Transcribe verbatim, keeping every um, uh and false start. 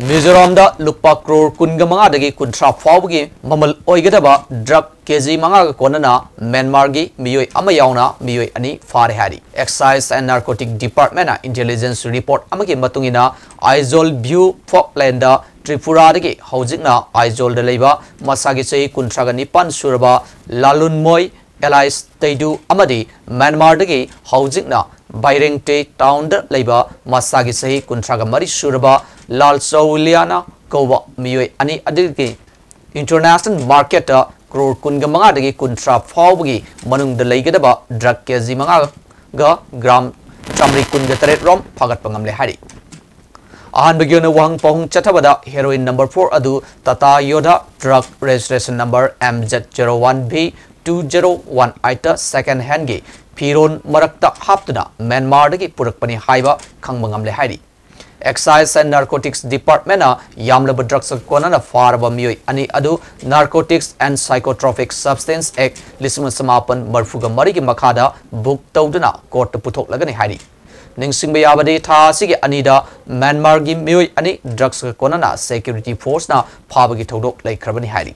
ꯃꯤꯖꯣꯔꯥꯝꯗ ꯂꯨꯄꯥ ꯀ꯭ꯔꯣꯔ ꯀꯨꯟꯒ ꯃꯉꯥꯗꯒꯤ ꯀꯨꯟꯊ꯭ꯔꯥ ꯐꯥꯎꯕꯒꯤ ꯃꯃꯜ ꯑꯣꯏꯒꯗꯕ ꯗ꯭ꯔꯒ ꯀꯦꯖꯤ ꯃꯉꯥꯒ ꯀꯣꯟꯅꯅ ꯃ꯭ꯌꯥꯟꯃꯥꯔꯒꯤ ꯃꯤꯑꯣꯏ ꯑꯃ ꯌꯥꯎꯅ ꯃꯤꯑꯣꯏ ꯑꯅꯤ ꯐꯥꯔꯦ ꯍꯥꯏꯔꯤ꯫ Excise and Narcotic Department ꯅ intelligence report ꯑꯃꯒꯤ ꯃꯇꯨꯡ ꯏꯟꯅ, ꯑꯥꯏꯖꯣꯜ ꯚ꯭ꯌꯨ ꯐꯣꯛꯂꯦꯟꯗ ꯇ꯭ꯔꯤꯄꯨꯔꯥꯗꯒꯤ ꯍꯧꯖꯤꯛꯅ ꯑꯥꯏꯖꯣꯜꯗ ꯂꯩꯕ ꯃꯁꯥꯒꯤ ꯆꯍꯤ ꯀꯨꯟꯊ꯭ꯔꯥꯒ ꯅꯤꯄꯥꯟ ꯁꯨꯔꯕ ꯂꯥꯂꯨꯟꯃꯣꯏ ꯑꯦꯂꯥꯏꯁ ꯇꯩꯗꯨ ꯑꯃꯗꯤ ꯃ꯭ꯌꯥꯟꯃꯥꯔꯗꯒꯤ ꯍꯧꯖꯤꯛꯅ ꯕꯥꯏꯔꯦꯡꯇꯦ ꯇꯥꯎꯟꯗ ꯂꯩꯕ ꯃꯁꯥꯒꯤ ꯆꯍꯤ ꯀꯨꯟꯊ꯭ꯔꯥꯒ ꯃꯔꯤ ꯁꯨꯔꯕ ꯂꯥꯜꯆꯧꯂꯤꯌꯥꯅ ꯀꯧꯕ ꯃꯤꯑꯣꯏ ꯑꯅꯤ ꯑꯗꯨꯒꯤ international market ꯇ ꯀ꯭ꯔꯣꯔ ꯀꯨꯟꯒ ꯃꯉꯥꯗꯒꯤ ꯀꯨꯟꯊ꯭ꯔꯥ ꯐꯥꯎꯕꯒꯤ ꯃꯅꯨꯡꯗ ꯂꯩꯒꯗꯕ ꯗ꯭ꯔꯒ ꯀꯦꯖꯤ ꯃꯉꯥꯒ ꯒ꯭ꯔꯥꯝ ꯆꯥꯃꯔꯤ ꯀꯨꯟꯒ ꯇꯔꯦꯠ ꯔꯣꯝ ꯐꯥꯒꯠꯄ ꯉꯝꯂꯦ ꯍꯥꯏꯔꯤ꯫ ꯑꯍꯥꯟꯕꯒꯤ ꯑꯣꯏꯅ ꯋꯥꯍꯪ ꯄꯥꯎꯍꯪ ꯆꯠꯊꯕꯗ heroin number four ꯑꯗꯨ Tata Yoda, truck registration number M Z zero one B two zero one eight ꯇ second hand ꯒꯤ ꯐꯤꯔꯣꯟ ꯃꯔꯛꯇ ꯍꯥꯞꯇꯨꯅ ꯃ꯭ꯌꯥꯟꯃꯥꯔꯗꯒꯤ ꯄꯨꯔꯛꯄꯅꯤ ꯍꯥꯏꯕ ꯈꯪꯕ ꯉꯝꯂꯦ ꯍꯥꯏꯔꯤ꯫ Excise and Narcotics Department ꯅ ꯌꯥꯝꯂꯕ ꯗ꯭ꯔꯒꯁꯀ ꯀꯣꯟꯅꯅ ꯐꯥꯔꯕ ꯃꯤꯑꯣꯏ ꯑꯅꯤ ꯑꯗꯨ Narcotics and Psychotropic Substance Act ꯂꯤꯁꯤꯡ ꯑꯃ ꯆꯃꯥꯄꯟ ꯃꯔꯤꯐꯨꯒ ꯃꯔꯤꯒꯤ ꯃꯈꯥꯗ book ꯇꯧꯗꯨꯅ ꯀꯣꯔꯠꯇ ꯄꯨꯊꯣꯛꯂꯒꯅꯤ ꯍꯥꯏꯔꯤ꯫ ꯅꯤꯡꯁꯤꯡꯕ ꯌꯥꯕꯗꯤ, ꯊꯥ ꯑꯁꯤꯒꯤ ꯑꯅꯤꯗ ꯃ꯭ꯌꯥꯟꯃꯥꯔꯒꯤ ꯃꯤꯑꯣꯏ ꯑꯅꯤ ꯗ꯭ꯔꯒꯁꯀ ꯀꯣꯟꯅꯅ security force ꯅ ꯐꯥꯕꯒꯤ ꯊꯧꯗꯣꯛ ꯂꯩꯈ꯭ꯔꯕꯅꯤ ꯍꯥꯏꯔꯤ꯫